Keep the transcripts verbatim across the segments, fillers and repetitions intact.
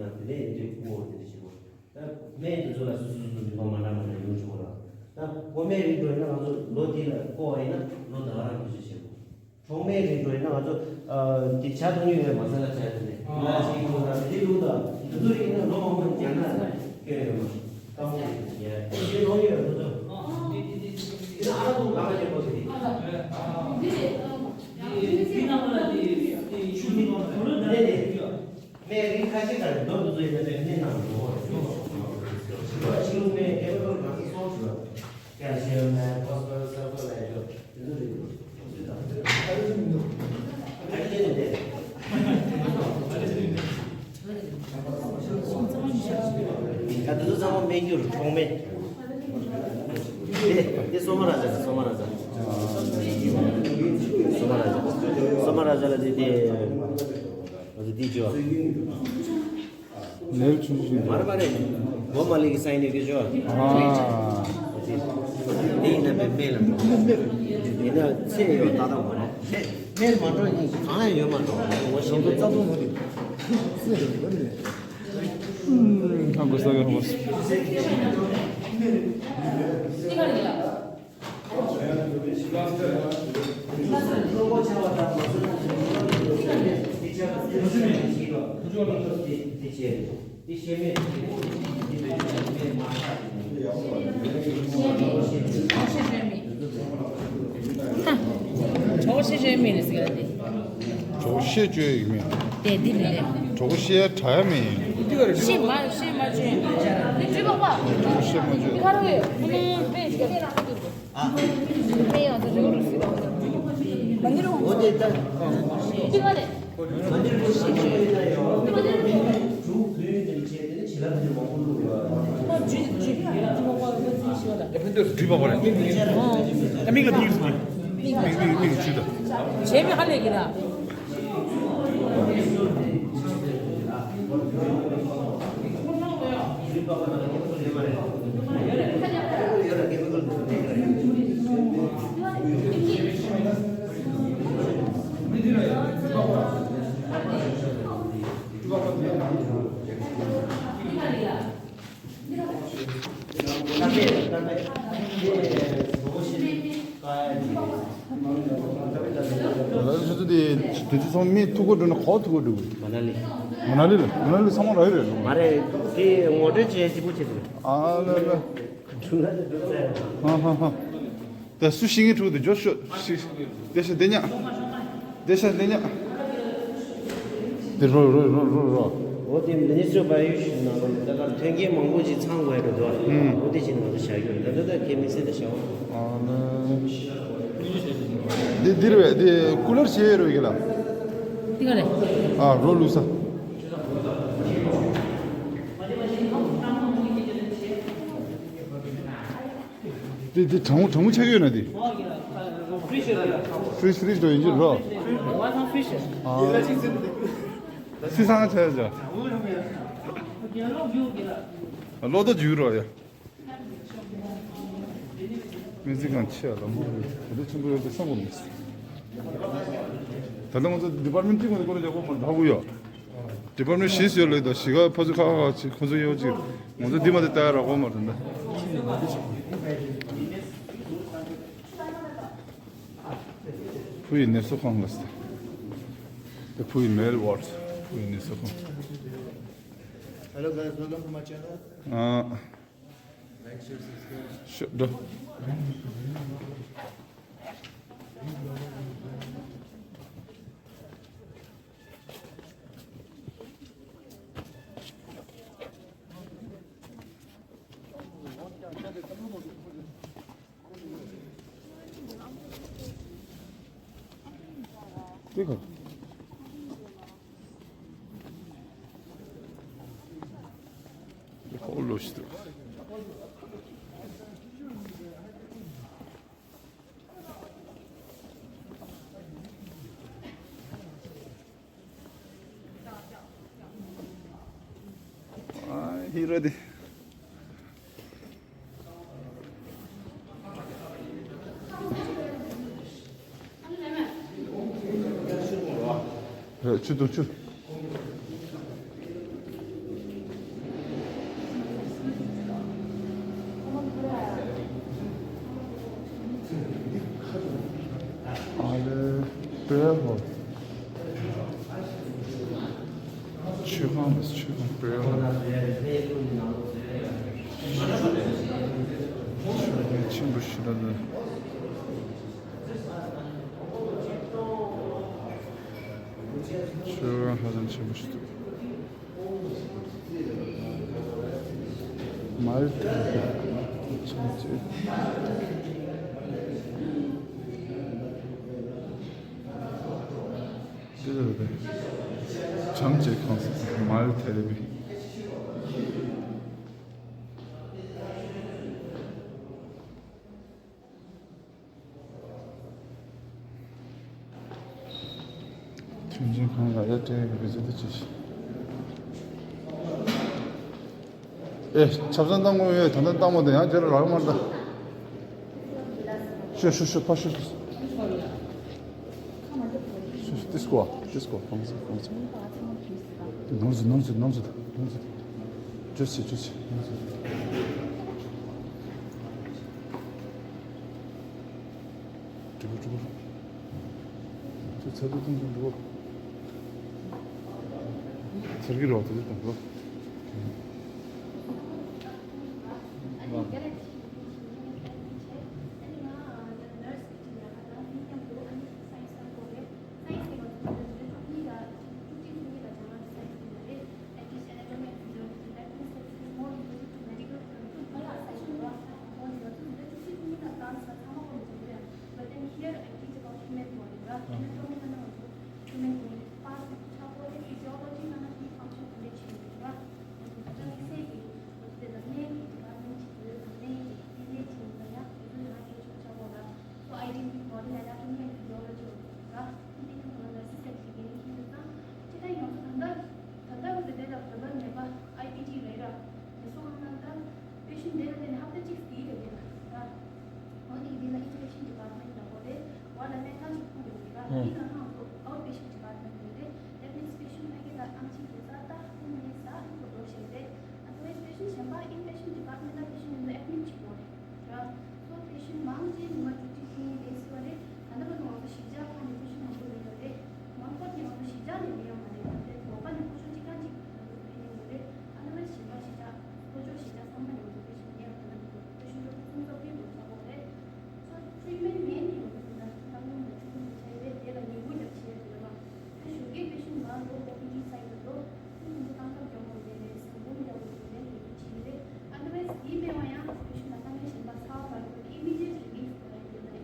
དེ་ནས་ཡིན་དུས་སྐུ་ངོ་དེ་འདྲ་བྱེད་དགོས། ད་སྨན་དེ་ཚོ་ལ་སོ་སོ་སོ་སོ་ནུས་པ་མ་འདྲ་མ་འདྲ་ཡོང་ཆོག་ལ། ད་སྒོ་སྨན་རིགས་འགྲོ་ཡིན་ན་ང་ཚོ་ལོ་འདི་ལ་བསྐོ་བ་ཡིན་ན་ལོ་ཟླ་བ་རང་བེད་སྤྱོད་བྱེད་དགོས། གྲོག་སྨན་རིགས་འགྲོ་ཡིན་ན་ང་ཚོ་ཨ་དེ་ཇ་བཏུང་ཡོད་པའི་མ་ས་ལ་ཇ་དེ་ནས་ང་ཞིག་ལུག་དང་དེ་ལུག་དང་དེ་ཚོ་རིགས་ཡིན་ན་ལོ་མང་པོ་ཉར་ན་སྐྱོན་ཡོད་མ་རེད། དཀའ་མོ་རེད། དེ་ལོ་ཡོད་ལོ་ཚོ། དེ་ན་ཨ་ལུག་ལ་མ་ཉེ་པོ་དེ་རེད། དེ་ནས་དེ་ནས། སྨན་རིགས་ཁ་ཤས་ཀ་རེ་མདོར་བསྡུས་ཡིན་ན་དཔེ་སྨན་ནང་འགྲོ་བ་རེད། ཕྱི་ལུགས་སྨན་ཀེ་མི་ཀལ་གང་ས་སོགས་ཞུ་བ། ཀལ་ཤི་ཡམ་ནས་ཕོ་སི་ཕོ་རས་སལ་ཕར་ལ་ཡོད་དེ་ཚོ་རེད། ཨ་ཅེ་ནས་དེ། ད་དེ་ཚོ་ཚང་མ་སྨན་རྒྱུ་རེད། གྲོག་སྨན། དེ་དེ་སོ་མ་ར་ཛ་རེད། སོ་མ་ར་ཛ། སོ་མ་ར་ཛ། སོ་མ་ར་ཛ་ལ་དེ་དེ། ང་ཚོ་འདི་བྱོས། ནེལ་ཆུང་ཆུང་ཞིག་མ་རེད་མ་རེད། མོ་མ་ལི་གི་སའིན་ཡོད་ཀྱི་བྱོས། ཨ། འདི་ཡིན་ན་མེད་མེད་ལ། ཡིན་ན་ཚེ་ཡོད་ཏག་ཏག་མ་རེད། ཚེ་ཚེ་མ་འགྲོ་ཡིན་གང་ཡང་ཡོད་མ་རེད། ངོ་ཤེས་ཀྱི་རྩ་དོན་མ་རེད། ཧམ་གོ་ས་གི་ཧམ་གོ་ས། གྲོགས་ཤེས་བྱས་མེད་ཟེར་ག་དེ། གྲོགས་ཤེས་བཅོས་ཡིག་མེད། དེ་འདི་ནི་རེད། གྲོགས་ཤེས་དྲ་མེད་ཡིན། ཤེས་མ་ཤེས་མ་བཅོས་ཡིན། འདི་སྤྲུལ་པ་པ། གྲོགས་ཤེས་མ་བཅོས། འདི་ག་རེ་བས། ཨ་ནི་དཔེ་ཞིག་ཨ། མ་ནི་རུ། འོ་དེ་ལྟ། འདི་ག་རེ། ལ་ཆུ་ཚོད་དེ་དུས་ཚོད་སོང་མི་ཐུག་གོ་འགྲོ་ན་གོ་ཐུག་གོ་འགྲོ་གི། མ་ན་ལི། མ་ན་ལི་ལ། མ་ན་ལི་ཚང་མ་རག་གི་རེད། མ་རེད། དེ་ངོ་སྤྲོད་བྱེད་ཡ་གཅིག་པུ་བྱེད་ཐུབ། ཨ་ལ་ལ། ཧ་ཧ་ཧ། ད་སུ་ཤེས་ངེས་ཕྲུ་གུ་དེ་འཇོག་ཤོག་ཤིག་དེ་ཤ་དེ་ཉག་དེ་ཤ་དེ་ཉག་དེ་རོ་རོ་རོ་རོ་རོ། འོ་དེ་མི་ནི་སི་ཊར་བྷ་ཡོ་ཤི་ནང་ལ་ད་ག་ཐོན་སྐྱེད་མང་པོ་ཅིག་ཚང་དགོས་འགྲོ་འདུག་ཨ། ཨུམ། འོ་དེ་བཞིན་ང་ཚོ་བྱ་རྒྱུ་རེད། ད་ད་ད་ཁེ་མི་སེ་ད་བྱ་བ། ཨ་ནི། འདི་འདིར་བས་འདི་ཀུ་ལར་ཤེས་རོ་གི་ལ། འདི་ག་རེད། ཨ་རོ་ལུག་ས། དེ་དེ་གྲང་མོ་གྲང་མོ་ཆགས་ཡོད་ན་དེ། ཧྥི་རིཇ་ཧྥི་རིཇ་དུ་ཡིན་གྱི་རོ། ཨ། སི་སང་ཆ་ཆ། ལོ་ཏོ་རྒྱུག་རོ་ཡ། མི་ཚེ་གང་ཆེ་ལ་མོ་རེད། དེ་ཆེན་པོ་ཡོད་དེ་བསམ་གོ་མི་སྲིད། ད་ལྟ་ང་ཚོ་ཌི་པར་མེན་ཊི་གཅིག་མ་གཏོགས་སྐོར་ལ་ཡག་པོ་མ་འདྲ་བོ་ཡོད། ཌི་པར་མེན་ཊི་བཞི་ཡོད་ལེ་ད་བཞི་ག་ཕ་ཚུ་ཁ་ཁ་ཁ་ཁོ་ཚོ་ཡོད་ཅིག་ང་ཚོ་འདི་མ་དེ་ལྟ་ཡ་རག་གོ་མ་རེད་ད། བུ་ཡི་ནེ་སོ་ཁང་ལ་སྟེ། བུ་ཡི་མེལ་ཝར་བུ་ཡི་ནེ་སོ་ཁང་། Hello guys, welcome to my channel. ཨ། Like, share, subscribe. ཤོག་འགྲོ། དེ་ག་དེ་ཧོ་ལོ་ཤི་དུ། ཨ་ཧི་རོ་དེ། ཆུ་དང་ཆུ། Prayer hall. མཆོད་ཁང་ལ་མཆོད་ཁང་། Prayer hall. མཆོད་ཁང་ཆེན་པོ་ཞིག་ལ་འདུག་མཆོད་ཁང་ཧ་ཅང་ཆེན་པོ་ཞིག་འདུག་མལ་ཆེན་པོ་ཆེ། འདི་ལ་རེད། བྱམས་བརྩེའི་ཁང་། མལ་ཐེ་རེ་པི། མཐུན་རྐྱེན་གང་ལ་ཡ་སྤྲད་ཡོད་པའི་ཟེར་དུ་ཅི་ཞིག་ཨེ། ཆབ་གསང་བཏང་དགོས་ཡོད། ད་ལྟ་བཏང་མ་འདུག་ཡང་བསྐྱར་རག་མ་འདུག་ཤོ་ཤོ་ཤོ། ཕར་ཤོ་ཤོ། ཤོ་ཤོ། ཏིས་ཀོ། ཏིས་ཀོ། ཁོང་ཚོ། ཁོང་ཚོ། ནོར་ཟིན། ནོར་ཟིན། ནོར་ཟིན། ནོར་ཟིན། ཅོ་ཅི། ཅོ་ཅི། ནོར་ཟིན། གྲི་གུ། གྲི་གུ། ཁྱོད་ཚ་དུ་གཏོང་གི་འགྲོ། ཚར་གི་རོགས། ཚ་དུ་གཏོང་རོགས། But then here I teach about human body, right? Human body ལ་ང་ཚོ་human body parts ཆགས་པོ་དེ physiology ནང་ན་དེའི་function ག་འདྲས་བྱེད་ཀྱི་རེད། ང་ཚོ་དམིགས་བསལ་གྱི་ང་ཚོ་དེ་ལ་སྨན་གྱི་department ཅིག་ཡོད་དང་། སྨན་གྱི་སྨན་ལས་ཅིག་ཡིན་ན་ཡང་དེ་ཚོ་ཡང་སྐད་ཆ་ཆགས་པོ་ར། So I deal with body anatomy and physiology also, ར། དེ་ནི་ང་ཚོ་assistant ཞིག་ཡིན་ཁྱེད་ཚོ་ཚང་། ཅི་ལྟར་ང་ཚོ་ད་ལྟ་ད་ལྟ་བར་དུ་དེ་ལ་ད་ལྟ་ནད་པ་I P D རེད་ར། དེ་སོང་ན་ད་patient དེ་ལ་དེ་ནི་ཧབ་ཏ་གཅིག་དེའི་རེད་དེ་ལ་ར། འོ་དེ་འདི་ལ་inpatient department ལ་འོ་རེད། འོ་ལ་སྨན་ཁང་ཞིག་ཁུངས་ཡོད་རེད་ར། ཨང་། འདི་ནང་ནང་དུ་outpatient department ཡོད་རེད། That means patient ཕ་གི་ལ་ཨམ་ཆི་དེ་ས་ཏ་ཁུངས་ནས་ས་ཁུངས་སུ་འགྲོ་བཞིན་རེད། Otherwise patient གཞན་པ་inpatient department ལ་patient ཡོད་ན་admit བྱེད་དགོས་རེད་ར། So patient མང་ཆེ་ཉི་མ་བཅུ་གཅིག་ཉིན་བསྡད་སྲིད་པ་རེད། ད་ལྟ་བར་དུ་ང་ཚོ་གཞིས་ཆགས་ཁག་ནས་patient མང་པོ་ཡོང་ཡོད་རེད། མང་པོ་དེ་ང་ཚོ་གཞིས་ཆགས་ནས་མི་ཡོང་མ་རེད། དེ་ལྡོག་པ་ནས་ཕོ་ཤོ་གཅིག་རྐང་གཅིག་ད་ལྟ་ཕེབས་ཡོང་གི་རེད། Otherwise གཞན་པ་གཞིས་ཆགས་ཕོ་ཤོ་གཞིས་ཆགས་ཚང་མ་ནས་ང་ཚོ་patient མི་ཡོང་། ད་ལྟ་patient ཀྲོ་ཕུ་སུམ་ཚོགས་པའི་ལོ་ཆགས་པོ་རེད། So treatment main ནི་ང་ཚོ་ད་ལྟ་ད་ལྟ་ད་ལྟ་ད་ལྟ་ད་ལྟ་དེ་ལ་ཉེ་བོ་རྒྱབ་བྱས་ཡོད་རེད་བ། ད་ཞོགས་ཀའི་patient མང་འགྲོ་ཨོ་པི་ཌི་སའི་ཌི་ལ་འགྲོ། ཁོང་ཚོ་སྟངས་སྟབས་སྐྱོ་པོ་རེད། བཟང་པོ་མི་འདྲ་བོ་རེད། ལན་རེ་རེ་བྱེད་ཀྱི་རེད། Otherwise དེའི་སྨན་བ་ཡང་patient ལ་དཀའ་ངལ་གཞན་པ་ཚ་བ་མ་རེད། Immediate relief དགོས་ཡ་ཡོད་ད།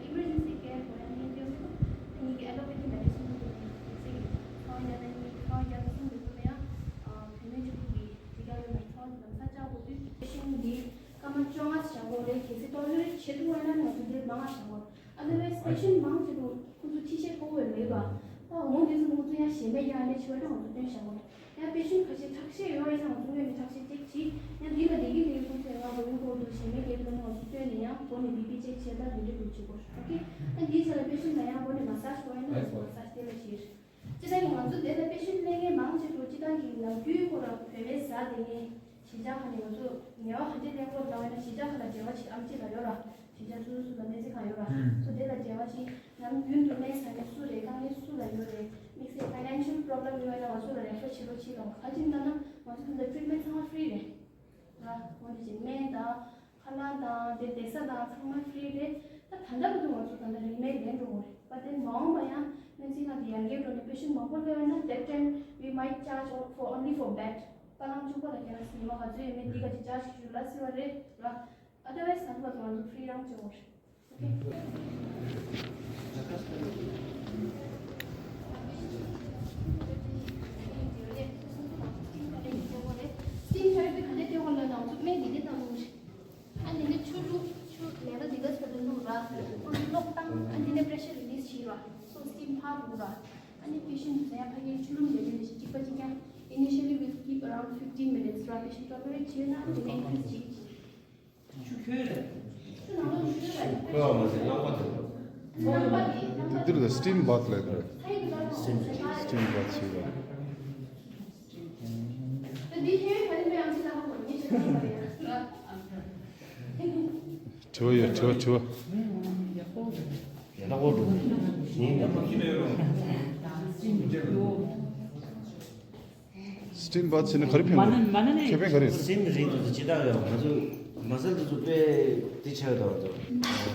ད་emergency care དགོས་ཡ་ཡོད་ཡོད་མེད་ད་ངེད་ཀྱི allopathy medicine དུ་དེ་ཚེ་གི་ཚ་བ་བརྒྱ་དང་གཉིས། ཚ་བ་བརྒྱ་དང་གསུམ་དུ་དུ་ཡང་བུད་མེད་ཆུ་ཁུག་གི་དེ་ག་ཡོད་ན་ཚ་བ་དེ་དང་ས་ཆག་པོ་དུས་patient འདི་སྐར་མ་བཅོ་ལྔ་བཞག་དགོས་རེད། གལ་སྲིད་tolerate བྱེད་ཐུབ་པ་ཡིན་ན་ང་ཚོ་འདིར་མང་བ་བཞག་དགོས། Otherwise patient མང་ཆེ་རུ་ཁོ་ཚོ་ཁྲིད་བཤད་ཕོག་པའི་ལོས་པ། ད་འོང་དུས་སུ་ཁོ་ཚོ་ཡང་གཞན་པའི་ཡང་ལས་བྱེད་པ་ལ་ང་ཚོ་སྟོན་བཞག་དགོས། ཡང་patient ཁ་ཤས་ཁྲག་ཤེད་ཡོད་ཡིན་ན་ང་ཚོ་སྔོན་ནས་ཁྲག་ཤེད་ཅེག་བྱེད། ཡང་འདི་ལ་བདེ་སྐྱིད་ལྡན་ཁོང་ཚོས་ང་ལོ་ཡུན་འཁོར་དུ་གཞན་པའི་རྒྱལ་ཁབ་ལ་ང་ཚོ་སྟོན་ནས་ཡང་སྒོ་ནས་བི་པི་ཅེག་བྱེད་ད་རེ་རེ་རེ་བྱེད་དགོས། ཨོ་ཁེ། ད་འདིའི་ཆ་ལ་patient ལ་ཡང་སྒོ་ནས་massage དགོས་ཡིན་ན་ང་ཚོ་massage དེ་ལ་བྱེད། སྤྱིར་བཏང་གི་ང་ཚོ་དེ་ལ་patient སླེབས་མཁན་མང་ཆེ་བོ་སྤྱིར་བཏང་གི་ནམ་རྒྱུན་ཁོ་རང་བོད་པའི་བཟའ་བསྡད་མཁན་གཞིས་ཆགས་ཁག་ནས་ང་ཚོ་ངལ་བ་ག་འདྲས་ལེན་དགོས་ལབ་པ་ཡིན་ན་གཞིས་ཆགས་ཁག་ལ་འབྲེལ་བ་བྱེད། ཨམ་ཆི་ལ་ཡོད་ར། གཞིས་ཆགས་སོ་སོ་སོ་ལ་སྨན་རྩིས་ཁང་ཡོད་ར། ཨང་། སོ་དེ་ལ་འབྲེལ་བ་བྱེད། ནམ་རྒྱུན་དུ་སྨན་ཟ་མཁན་སུ་རེད། དཀའ་ངལ་སུ་ལ་ཡོད་རེད། དམིགས་བསལ་financial problem ཡོད་ན་ང་ཚོ་ལ་refer བྱེད་རོགས་བྱེད་དང་། ག་ཅིག་ལབ་ན་ང་ཚོ་ད་ལྟ་treatment ཚང་མ་free རེད་ར། འོ་དེ་བཞིན་སྨན་དང་ཁ་ལག་དང་དེ་བསྡད་ས་དང་ཚང་མ་free རེད། ད་ད་ལྟ་བར་དུ་ང་ཚོ་ད་ལྟ་རིན་མེད་ལེན་འགྲོ་གི་རེད། But then མ་འོངས་པ་ཡང་སྨན་རྩིས་ཁང་དེ་ཡར་རྒྱས་འགྲོ་ནས་patient མང་པོ་སླེབས་ཡོད་ན་that time we might charge for only for bed. པ་ལང་བཅུ་པ་ལ་རྒྱག་ཉི་མ་ག་ཚོད་ཡོད་མེད་འདི་ག་ཅིག་charge ཞུ་ལ་སྲིད་པ་རེད་ར། Otherwise ད་ལྟ་བར་དུ་ང་ཚོ་free རང་བྱེད་དགོས་རེད། Steam therapy ག་འདྲས་སྟོན་དགོས་ལབ་ན་ང་ཚོ་སྨན་འདི་འདྲས་བཏང་ལུགས་རེད། ཨ་འདི་ནས་ཆུ་བླུགས། ཆུ་ལས་ཀ་འདི་ག་ཚོད་བླུགས་ར། ཨ་འདི་གློག་བཏང་། ཨ་འདི་ནས་pressure release བྱེད་ར། So steam ཕར་བླུགས་ར། ཨ་ནི་patient ཚོ་ཡང་ཕ་གིའི་ཆུ་ལུམ་ལས་དེ་འདྲ་ཞིག་གཅིག་པ་གཅིག་རྐྱང་། Initially we'll keep around fifteen minutes ར། Patient tolerate བྱས་ན་འདི་ནས་increase བྱེད་ཀྱི། འདི་ལ་steam bath ལབ་རེད། Steam bath བྱེད་པ། དྲི་བ་ཡོད། དྲི་བ། དྲི་བ། ལྷག་པར་དུ་ནི་སི་ཊིམ་བཱཐ་བྱས་ན་ག་རེ་ཕན་དགོས། ཁེ་ཕན་ག་རེ། སི་ཊིམ་རེད་འདུག་ཅི་ལྟར་ཡང་ང་ཚོ་མ་སལ་དེ་ཚོ་དཔེ་དེ་ཆགས་འདུག་ང་ཚོ་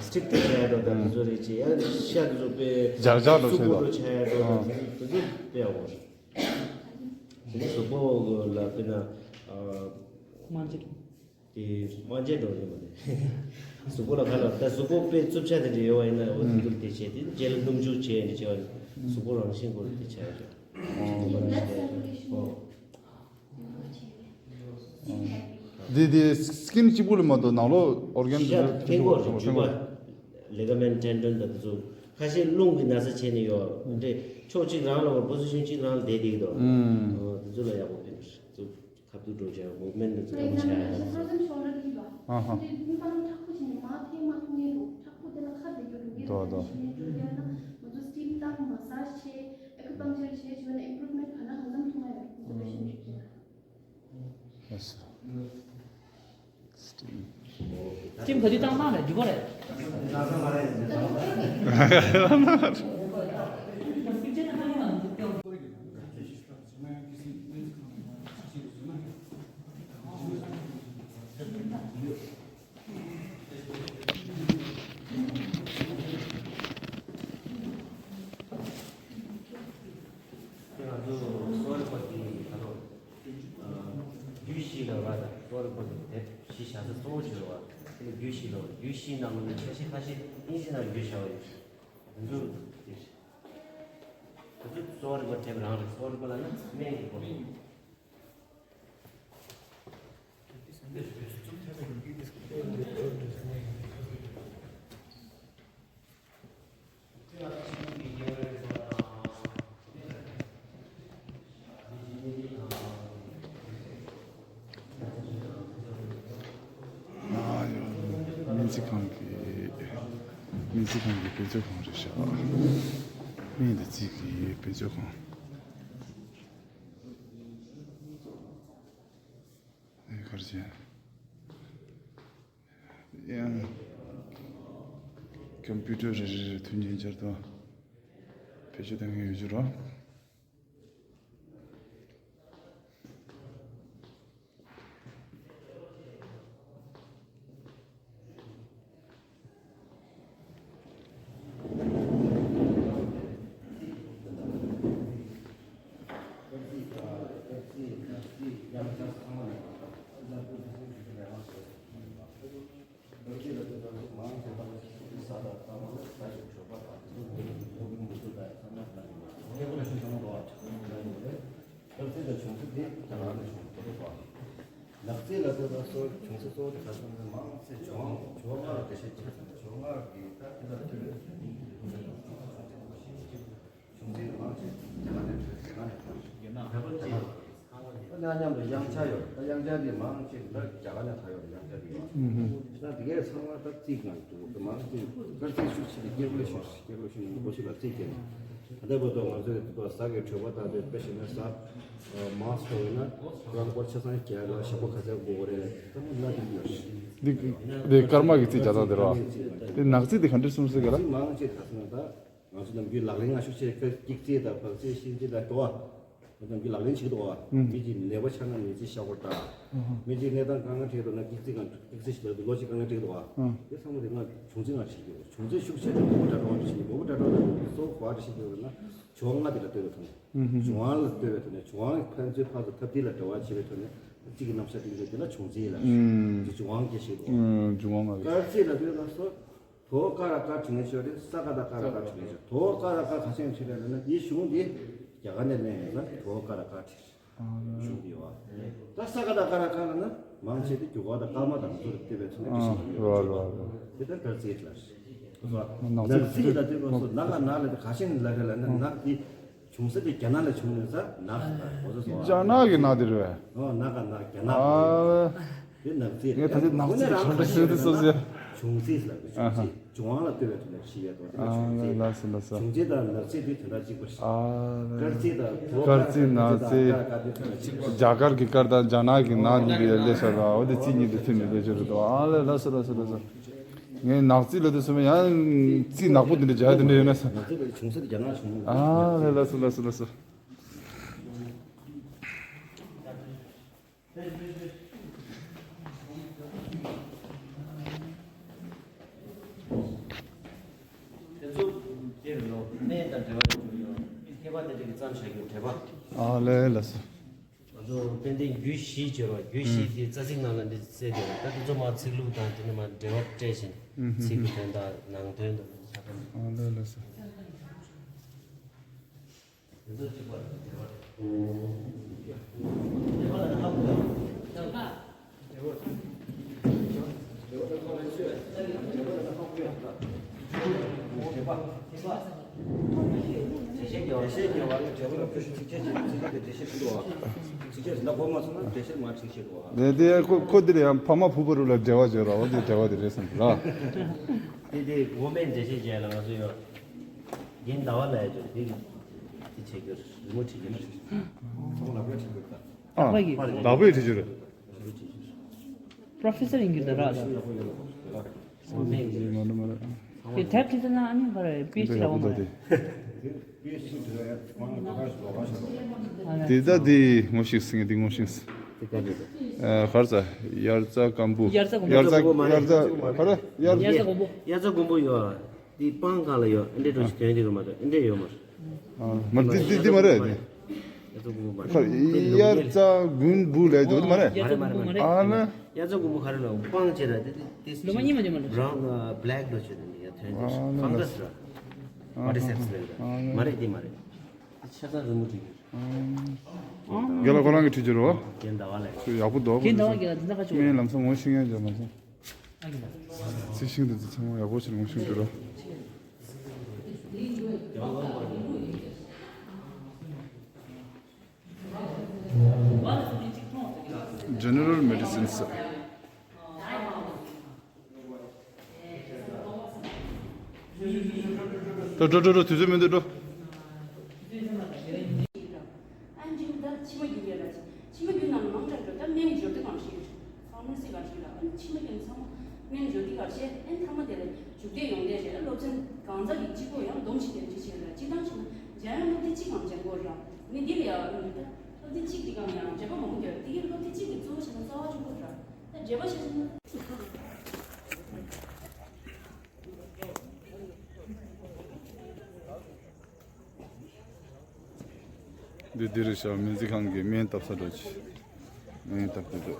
སི་ཊིམ་དེ་ཆགས་འདུག་ད་དེ་ཚོ་རེད་ཅེས་ཡང་ཤ་དེ་ཚོ་དཔེ་ལྗགས་ལྗགས་འདྲ་སུ་ཆགས་པོ་འདུག་འདྲ་ཆགས་འདུག་ད་དེ་ཚོ་དཔེ་ཡག་པོ་རེད། དེ་ནས་གཟུགས་པོ་ལ་དཔེར་ན་དམར་འབྱེད། དེ་དམར་འབྱེད་འགྲོ་ནི་མ་རེད། གཟུགས་པོ་ལ་ཁ་ལ་ད་གཟུགས་པོ་དཔེ་རྩུབ་ཆ་དེ་འདྲ་ཡོད་པ་ཡིན་ན་འོ་དེ་ཚོ་དེ་བྱས་དེ་རྗེས་ལ་སྣུམ་འཇུག་བྱས་ནས་བྱས་པ་ནི་གཟུགས་པོ་རང་བཞིན་སྐོར་དེ་ཆགས་ཡོད་རེད། འདི་འདི་སི་ཀིན་གཅིག་པུ་ལ་མ་གཏོགས་ནང་ལོགས་ཨོར་གན་དེ་ཤ་ཚོ་ཕན་གོ་རེད། འཇུ་བ་ལེ་ག་མེན་ཊེན་ཌོན་དང་དེ་ཚོ་ཁ་ཤས་རླུང་གི་ན་ཚ་བྱས་ནས་ཡོད་འདྲེ། ཕྱོགས་གཅིག་རང་ལ་བར་པོ་སི་ཤན་གཅིག་རང་ལ་བསྡད་བསྡད་ཀྱི་འདུག་ཨུམ། དེ་ཚོ་ལ་ཡག་པོ་ཕན་ཚུགས། ཁ་ཐུག་འགྲོ་བྱ་མུབ་མེན་ཊི་འདི་ཚོ་ཡག་པོ་བྱ་ཡ། ཨ་ཧ། དོ་དོ། སི་ཊིམ་ག་དུས་བཏང་བཏང་རེད། འགྲིག་གོ་རེད། ང་ཚོ་གསོ་བ་རིག་པ་དེ་ད་ལོ་རྒྱུད་བཞི་ལ་བ་དང་གསོ་བ་རིག་པ་དེ་དེབ་བཞི་བཞག་ས་གཙོ་བོ་བྱོས་བ། དེ་ནི་རྒྱུད་བཞི་ལ་བ། རྒྱུད་བཞི་ནང་ལོ་ནས་ཆ་ཤས་ཁ་ཤས་དབྱིན་ཇི་ནང་རྒྱུད་བཞག་པ་ཡོད། དེ་ཚོ་དེ་རེད། དེ་ཚོ་གསོ་བ་རིག་པ་དེབ་རང་རེད། གསོ་བ་རིག་པ་ལ་ནི་སྨན་གྱི་སྐོར། སྨན་རྩིས་ཁང་གི་སྨན་རྩིས་ཁང་གི་དཔེ་མཛོད་ཁང་རེད་ཤག་སྨན་དང་རྩིས་ཀྱི་དཔེ་མཛོད་ཁང་། ཨེ་གར་ཅན། ཡང་ཀམ་པུ་ཊར་རེ་རེ་རེ་མཐུན་རྐྱེན་སྦྱར་དང་བེད་སྤྱོད་གཏོང་མཁན་ཡོད་རྒྱུ་རེད། ལག་རྩལ་ལ་ལྟོས་པ་སོགས་བྱུང་ཚུལ་དེ་ག་ཚོད་མང་ཆེ་ཇོ་ཝང་ཇོ་ཝང་ལ་འགྲེལ་བཤད་བྱས་ཙང་ཇོ་ཝང་གི་ད་དེ་ལ་ལྟོས་པའི་བྱུང་ཚུལ་མང་ཆེ་རྒྱ་གར་ནས་བྲོས་རྒྱ་གར་ནས་བྲོས་རྒྱ་གར་ནས་བྲོས། ད་མཉམ་དུ་དབྱངས་འཆར་ཡོད། ད་དབྱངས་འཆར་དེ་མང་ཆེ་ད་རྒྱ་གར་ནས་ད་ཡོད་དབྱངས་འཆར་དེ་ཡོད། ད་དེ་གས་ཚང་མ་ད་རྩིས་ནང་འདུག་ད་མང་ཆེ་ད་རྩིས་ཤུགས་ཆེ་ནས་སྐྱེ་བོ་ཤུགས་སྐྱེ་བོ་ཤུགས་ནས་མང་པོ་ཞིག་ལ་རྩིས་སྐྱེ་ནས་ད་ལྟ་བར་དུ་ང་ཚོས་ད་ཟ་གི་བྲོས་པ་ད་དེ་དཔེ་བཤད་ན་ཟ། མང་སོ་ཡིན་ན་རང་སྐོར་ཆ་ཚང་རྒྱག་ལ་ཞབས་པ་ག་ཚད་དགོས་རེད། ད་ན་དེ་ཡོད་རེད། འདི་འདི་སྐར་མ་གི་རྩིས་བྱ་སྟངས་དེ་རེད་བ། འདི་ནག་རྩིས་འདི་ག་འདྲ་གསུངས་སྲིད་ག་ལ། རྩིས་མང་ཆེ་ད་སོང་ད་ང་ཚོ་ནམ་རྒྱུན་ལག་ལེན་ང་ཤུགས་ཆེ་ཀ་སྐྱིག་རྩིས་དང་བག་རྩིས་ཤིང་རྩིས་དང་འགྲོ་བ། ནམ་རྒྱུན་ལག་ལེན་བྱེད་འདུག་བ། མི་གཅིག་ནད་པ་ཆགས་ན་ནད་རྩིས་ཤ་སྐོར་ད། མི་གཅིག་གནས་སྟངས་དཀའ་ངལ་འཕྲད་འདུག་ན་སྐྱིག་རྩིས་གང་སྐྱིག་རྩིས་ཤིག་ལ་ལོ་གཅིག་དཀའ་ངལ་འཕྲད་འདུག་བ། དེ་ཚང་མ་དེ་ང་བྱུང་རྩིས་ང་བྱེད་ཀྱི་ཡོད། བྱུང་རྩིས་ཤུགས་ཆེ་དང་མོ་ཊ་འགྲོ་བ་འདྲ་ཞིག་ཡིན། མོ་ཊ་འགྲོ་བ་འདྲ་སོ་གོ་བ་འདྲ་ཞིག་ཡོད་ན། བྱུང་བ་ལྔ་དེ་ལ་ལྟོས་པའི་ཐོག་ནས། བྱུང་བ་ལ་ལྟོས་པའི་ཐོག་ནས་བྱུང་བ་ཕན་ཚུན་ཕར་ཚུར་འཐབ་འཁྲུག་ལ་འབྲེལ་བ་བྱེད་པའི་ཐོག་ནས་རྩིས་ཀྱི་རྣམ་གཞག་སྟེང་དུ་དེ་ལ་བྱུང་རྩིས་ལ། དེ་བྱུང་བ་སྐད་ཆ་ཞིག་འདུག་བ། བྱུང་བ་ལྔ་རེད། སྐར་རྩིས་ལ་ལྟོས་ན་སོ། དོ་ཀ་ར་ཀ་བྲིས་ནས་ཆོག་རེད། ས་ཀ་ད་ཀ་ར་ཀ་བྲིས་ནས་ཆོག་དོ་ཀ་ར་ཀ་ག་ཆེན་ཆེ་རེད་ལབ་ན་འདིའི་གཞུང་འདི་རྒྱ་གར་ནས་ལེན་ཡོད་ན་དོ་ཀ་ར་ཀ་བྲིས། གཞུང་འདི་ཡོད་བ། ད་ས་ཀ་ད་ཀ་ར་ཀ་ལབ་ན་མང་ཆེ་དེ་རྒྱུ་སྐར་དང་སྐར་མ་དང་ཚོ་ལ་ལྟོས་པའི་ཚོ་ནས་ཀྱི་ཞིག་ཡོད་རེད། དེ་ལྟར་སྐར་རྩིས་ལ། ནག་རྩིས་ནག་རྩིས་ལ་ལྟོས་པ་སོ་ནག་ག་ནག་ལ་དེ་ག་ཆེན་ལ་རེད་ལབ་ན་ནག་དེ། བྱུང་ས་དེ་རྒྱ་ནག་ལ་བྱུང་ནས་ས་ནག་ཟེར་གོ་ས་སོ། རྒྱ་ནག་གི་ནག་དེ་རེད། ཨོ་ནག་ག་ནག་རྒྱ་ནག་ཨ། དེ་ནག་རྩིས་ངས་ད་ལྟ་ནག་རྩིས་གང་འདྲ་ཞིག་འདི་སོ་སོའི། བྱུང་རྩིས་ལ་བྱུང་རྩིས་བྱུང་བ་ལ་ལྟོས་པའི་ཐོག་ནས་ཤེས་ཡ་དོ་དེ་ལ་བྱུང་རྩིས། ལགས་སོ་ལགས་སོ། བྱུང་རྩིས་དང་ནག་རྩིས་དེ་དེ་འདྲ་གཅིག་པ་རེད། ཨ། སྐར་རྩིས་དང་ཐོ་སྐར་རྩིས་ནག་རྩིས། རྒྱ་གར་གྱི་སྐར་དང་རྒྱ་ནག་གི་ནག་གཉིས་ཀྱི་ལས་ས་ར་འོ་དེ་རྩིས་གཉིས་དེ་མཐུན་ནས་ལས་སྦྱོར་རེད་དོ། ཨ་ལས་ལགས་སོ་ལགས་སོ་ལགས་སོ། ངས་ནག་རྩིས་ལ་དུ་སོང་ཡང་རྩིས་ནག་པོ་དེ་འདྲ་སྦྱར་དེ་འདྲ་ཡོད་ན་ས། ང་ཚོ་བོད་བྱུང་ས་དེ་རྒྱ་ནག་བྱུང་ཨ་ལ་ལ་སོ་ལ་སོ་ལ་སོ། དེ་ཚོ་དེར་ལོ་སྨན་དང་འབྲེལ་བ་ཡོད་ཡོད་མཁས་པ་དེ་འདྲ་གི་བརྩམས་བཞག་རྒྱུ་འབྲེལ་བ། ཨ་ལས་ལ་སོ། ང་ཚོ་དཔལ་ལྡན་རྒྱུད་བཞི་བརྗོད་རོགས། རྒྱུད་བཞི་དེ་རྩ་ཚིག་ནང་ལ་འདི་གསལ་བསྡད་རོགས། ད་དེ་ཚོ་མ་ཚིག་ལྷུག་དང་དེ་ནས་མ་འབྲེལ་བ་སྤྲད་བཞིན་ཚིག་གི་དོན་དང་ནང་དོན་དང་ཆ་ཚང་། ཨ་ལས་ལ་སོ། དེ་ཚོ་གཅིག་པ་རེད། འབྲེལ་བ་རེད། འབྲེལ་བ་ལ་ཧ་གོ་ཡ། འབྲེལ་བ། དེ་དེ་ཁོ་ཁོ་དེ་ལ་ཡང་ཕ་མ་བུ་བུ་རུ་ལ་འབྲེལ་བ་བྱོས་ར་འོ་དེ་འབྲེལ་བ་དེ་རེད་བསམ་གི་ར། དེ་དེ་ངོ་མས་འགྲེལ་བཤད་བྱས་ལ་ང་ཚོ་ཡོད། རྒན་ཟླ་བ་ལ་ཡ་བྱོས་དེ་དེ་བྱེད་རྒྱུ་རི་མོ་བྲིས་རྒྱུ་རེད། ཚང་མ་ལག་པས་བྲིས་དགོས་ད། ཨ། ལག་པ་ཡིན། ལག་པས་བྲིས་རྒྱུ་རེད། Professor ཡིན་རྒྱུ་ད་ར་ད། མ་རེད་མ་རེད། དེ་དེབ་ཅིག་ན་ཨ་ནི་ཕར་པི་ཨེཆ་ཌི་ལ་འོང་མ་རེད། དེ་ད་དེ་ངོ་ཤེས་སིང་དེ་ངོ་ཤེས། ཨ་གར་ས་དབྱར་རྩྭ་སྐམ་པོ། དབྱར་རྩྭ་དབྱར་རྩྭ་དབྱར་རྩྭ་ག་རེ་དབྱར་དབྱར་རྩྭ་དགུན་འབུ། དབྱར་རྩྭ་དགུན་འབུ་ཡོད། དེ་སྤང་གང་ལ་ཡོད། ཨེ་འདྲས་འགྲོ་ཞིག་དོན་དེ་རུ་མ་རེད། ཨེ་འདྲས་ཡོད་མ་རེད། ཨ། མ་འདི་འདི་འདི་མ་རེད། དབྱར་རྩྭ་དགུན་འབུ་མ་རེད། ཁ་དབྱར་རྩྭ་དགུན་འབུ་ལས་དོ་དེ་མ་རེད། དབྱར་རྩྭ་དགུན་འབུ་མ་རེད། ཨ་ན། དབྱར་རྩྭ་དགུན་འབུ་ག་རེ་ལ་སྤང་བྱེད་ར་དེ་དེ་ལོ་མ་གཉིས་མ་འཇོག་མ་འགྲོ། Brown black འགྲོ་བྱེད་དེ་ཡ་དོན་དེ་ཨ་ན། Fungus ར། ཨ་ན། Cordyceps ལ་ཡོད། ཨ་ན། མ་རེད་དེ་མ་རེད། དེ་ཆ་ཚང་རི་མོ་བྲིས་ཡོད། རྒན་ལགས་ཁོ་རང་གིས་བྲིས་རྒྱུ་རོ། རྒན་ཟླ་བ་ལ་ཡོད། ཁྱོད་ཡག་པོ་འདུག་རྒན་ཟླ་བ་རྒན་ལགས་འདི་ན་ཁ་ཆུ་མིན་ལམ་སང་ངོ་ཤེས་མཁན་འཇོག་མ་སོང་། རྩི་ཤིང་དེ་ཚོ་ཚང་མ་ཡག་པོ་ཞིག་ངོ་ཤེས་འདུག་ར། General Medicine ཟེར། འགྲོ་འགྲོ་འགྲོ་འགྲོ། དུས་ཚོད་མི་འདུག་འགྲོ། ཨན་ཇིམ་ད་མཆིལ་མ་རྒྱུ་ཡས་ལ་ཅིག་མཆིལ་མ་རྒྱུ་ནང་ལ་མང་དྲགས་འགྲོ། ད་སྨན་སྦྱོར་དུས་གང་ཞིག་ཕ་མ་སི་གང་ཞིག་ལ་ཨན་མཆིལ་མ་རྒྱུ་ཚང་མ་སྨན་སྦྱོར་དུས་གང་ཞིག་ཨན་ཐ་མ་དེ་ལ་འཇུག་བདེ་ཡོང་བདེ་རེད། སློབ་ཚན་གང་ཟག་གི་གཅིག་པོ་ཡང་སྡོམ་ཞིག་དེ་འདྲ་ཞིག་ལ་སྤྱིར་བཏང་ཞིག་ན་འཇམ་དབྱངས་སློབ་དེབ་གཅིག་གམ་འཇམ་པོ་ར་ནི་འདི་ལ་ཡང་ཨ་ནི་ད་སློབ་དེབ་གཅིག་འདི་གམ་ཡང་འཇམ་པོ་མང་པོ་རྒྱབ་འདི་གི་སློབ་དེབ་གཅིག་གི་གཙོ་བོ་ཞིག་ན་རྩ་བ་ཆེན་པོ་ར་ད་འགྲེལ་པ་ཞིག་ན། འདི་འདིར་བཞག་སྨན་རྩིས་ཁང་གི་སྨན་བཏབ་ས་འགྲོ་ཆེ། སྨན་བཏབ་དུས་འགྲོ།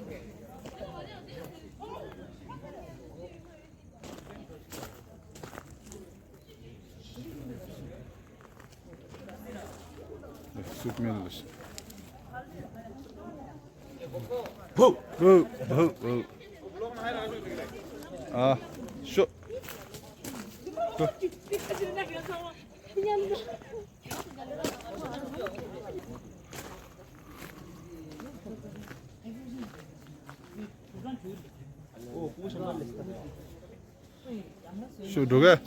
སུག་སྨན་ལ་ཞིག་ཨ། ཤོ། ཤོ་འགྲོ་གས།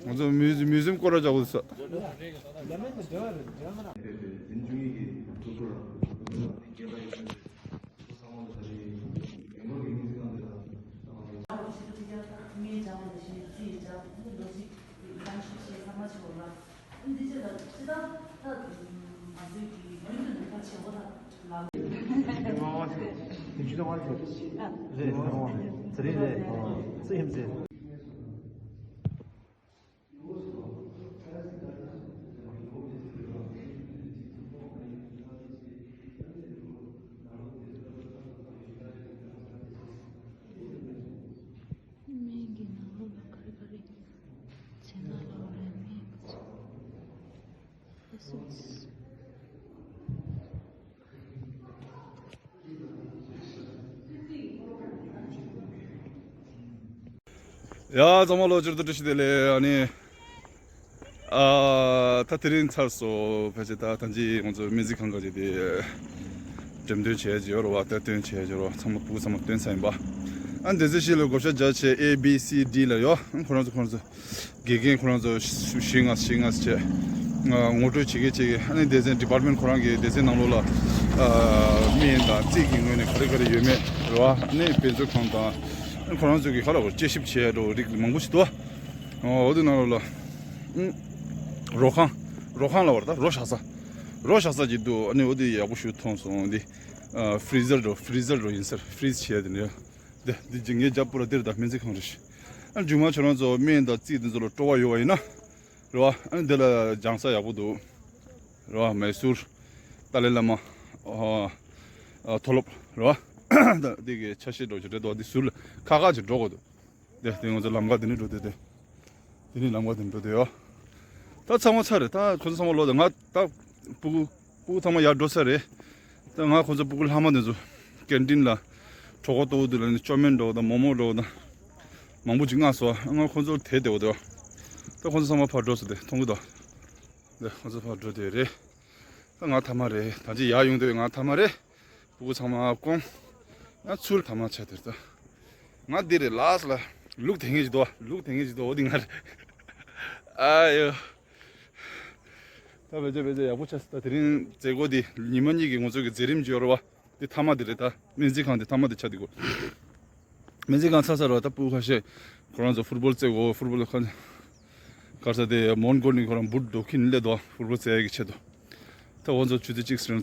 ང་ཚོ་མིའུ་ཟི་མིའུ་ཟི་ཡམ་སྐོར་ར་རྒྱག་དགོས་ས། སྨན་གྱི་ནང་ལོགས་ལ་ག་རེ་ག་རེ་ཚེ་ན་ལ་བ་རེ་སྨན་གྱི་ཚོ། ཡ་ཚང་མ་ལོ་བཅུ་དྲུག་བཀྲ་ཤིས་བདེ་ལེགས། ཨ་ནི་ཨ་ད་དེ་རིང་ཚར་སོང་། ཕལ་ཆེར་ད་ད་ཅི་ང་ཚོ་སྨན་རྩིས་ཁང་ག་ཅིག་དེ་འགྲེམས་སྟོན་བྱས་ཀྱི་ཡོད་རེད་བ། ལྟ་སྟོན་བྱས་ཀྱི་ཡོད་རེད་བ། ཚང་མ་ཕྲུ་གུ་ཚང་མ་སྟོན་ཚར་ཡིན་པ། ཨ་ནི་སྡེ་ཚན་བཞི་ལ་བགོ་བཤའ་རྒྱག་བྱས་A B C D ལ་ཡོད། ཁོ་རང་ཚོ་ཁོ་རང་ཚོ། དགེ་རྒན་ཁོ་རང་ཚོ་བཞི་ལྔ་བཞི་ལྔ་བྱས། ངོ་སྤྲོད་བྱེད་མཁན་བྱེད་མཁན། ཨ་ནི་སྡེ་ཚན་ཌི་པཱར་ཊི་མེན་ཊི་ཁོ་རང་གི་སྡེ་ཚན་ནང་ལོགས་ལ་ཨ་སྨན་དང་རྩིས་ཀྱི་ངོས་ནས་ག་རེ་ག་རེ་ཡོད་མེད་རེད་བ། ཨ་ནི་དཔེ་མཛོད་ཁང་དང་ ཁོ་རང་ཚོ་གི་ཁ་ལ་བར་དཔྱད་ཞིབ་བྱས་འགྲོ་རིགས་མང་པོ་ཞིག་འདུག་ཨ། འོ་དེ་ནང་ལོགས་ལ། ཨུམ། རོ་ཁང་། རོ་ཁང་ལ་བར་ད་རོ་བཞག་ས། རོ་བཞག་ས་ཅིག་འདུག་ཨ་ནི་འོ་དེ་ཡག་པོ་ཞིག་མཐོང་སོང་འདི། ཨ། ཕི་རི་ཛར་འགྲོ། ཕི་རི་ཛར་འགྲོ་ཡིན་ཟེར། ཕི་རིཛ་བྱས་དེ་ནས། དེ་འདི་ཅིག་ངའི་རྒྱབ་པུ་ར་དེར་ད་སྨན་རྩིས་ཁང་རེད། ཨ། མཇུག་མ་ཁྱོད་རང་ཚོ་སྨན་དང་རྩིས་དེ་ཚོ་ལ་སྤྲོ་བ་ཡོད་པ་ཡིན་ན། རེད་བ། ཨ་ནི་དེ་ལ་སྦྱང་ས་ཡག་པོ་འདུག་རེད་བ། མའི་སུར། ཏཱ་ལའི་བླ་མ། ཨ། ཨ། མཐོ་སློབ། རེད་བ། ད་འདི་གི་ཆ་ཤས་འགྲོ་ཆ་རེད་དོ། འདི་ཟུར་ལ་ཁ་ཁ་ཅིག་འགྲོ་དགོས་འདུག་དེ་དེ་ང་ཚོ་ལམ་ཁ་དེ་ནས་འགྲོ་དེ་དེ། དེ་ནས་ལམ་ཁ་དེ་ནས་འགྲོ་དེ་ཡོད། ད་ཚང་མ་ཚར་རེད། ད་ཁོ་ཚོ་ཚང་མ་ལོག་དེ་ང་ད་སྤུ་གུ། སྤུ་གུ་ཚང་མ་ཡར་འགྲོ་ས་རེད། ད་ང་ཁོ་ཚོ་སྤུ་གུ་ལྷག་མ་དེ་ཚོ་ཀེན་ཊིན་ལ་གྲོད་ཁོག་ལྟོགས་འདུག་ལབ་ནས་ཅོ་མན་འགྲོ་དང་མོག་མོག་འགྲོ་དང་མང་པོ་ཅིག་མངགས་སོང་། ང་ཁོ་ཚོ་དེ་བསྡད་པ་དེ། ད་ཁོ་ཚོ་ཚང་མ་ཕར་འགྲོ་སོང་། དེ་མཐོང་གི་འདུག་དེ་ཁོ་ཚོ་ཕར་འགྲོ་དེ་རེད། ད་ང་ཐ་མ་རེད། ད་ཅི་ཡར་ཡོང་དུས་ང་ཐ་མ་རེད། སྤུ་གུ་ཚང་མ་སྐོང་། ང་ཚུར་ཐ་མ་ཆགས་དེར་ད། ང་འདི་རེད་ལགས་ལ། ལུག་དེ་ངེས་ཅིག་འདུག་ལུག་དེ་ངེས་ཅིག་འདུག་འོ་འདི་ང་རེད། ཨ་ཡོ། ད་བེ་ཇ་བེ་ཇ་ཡག་པོ་ཆགས་སོང་། ད་དེ་རིང་མཛད་སྒོ་འདི་ཉི་མ་གཉིས་ཀྱི་ང་ཚོ་གི་མཛད་རིམ་ཅིག་ཡོད་རེད་བ། འདི་ཐ་མ་འདི་རེད། ད་སྨན་རྩིས་ཁང་འདི་ཐ་མ་འདི་ཆགས་འདུག་སྨན་རྩིས་ཁང་ཚར་ཚར་བ་ད་སྤུ་གུ་ཁ་ཤས་ཁོ་རང་ཚོ་ཕུཊ་བོལ་རྩེ་གོ་ཕུཊ་བོལ་ཁ་གར་ས་དེ་མོན་གྷོ་ནས་ཁོ་རང་བུད་འགྲོ་གིན་སླེབས་འདུག་ཕུཊ་བོལ་རྩེ་ཡ་གི་ཆེད་དུ། ད་ཁོ་ཚོ་ཆུ་ཚོད་གཅིག་ཙམ་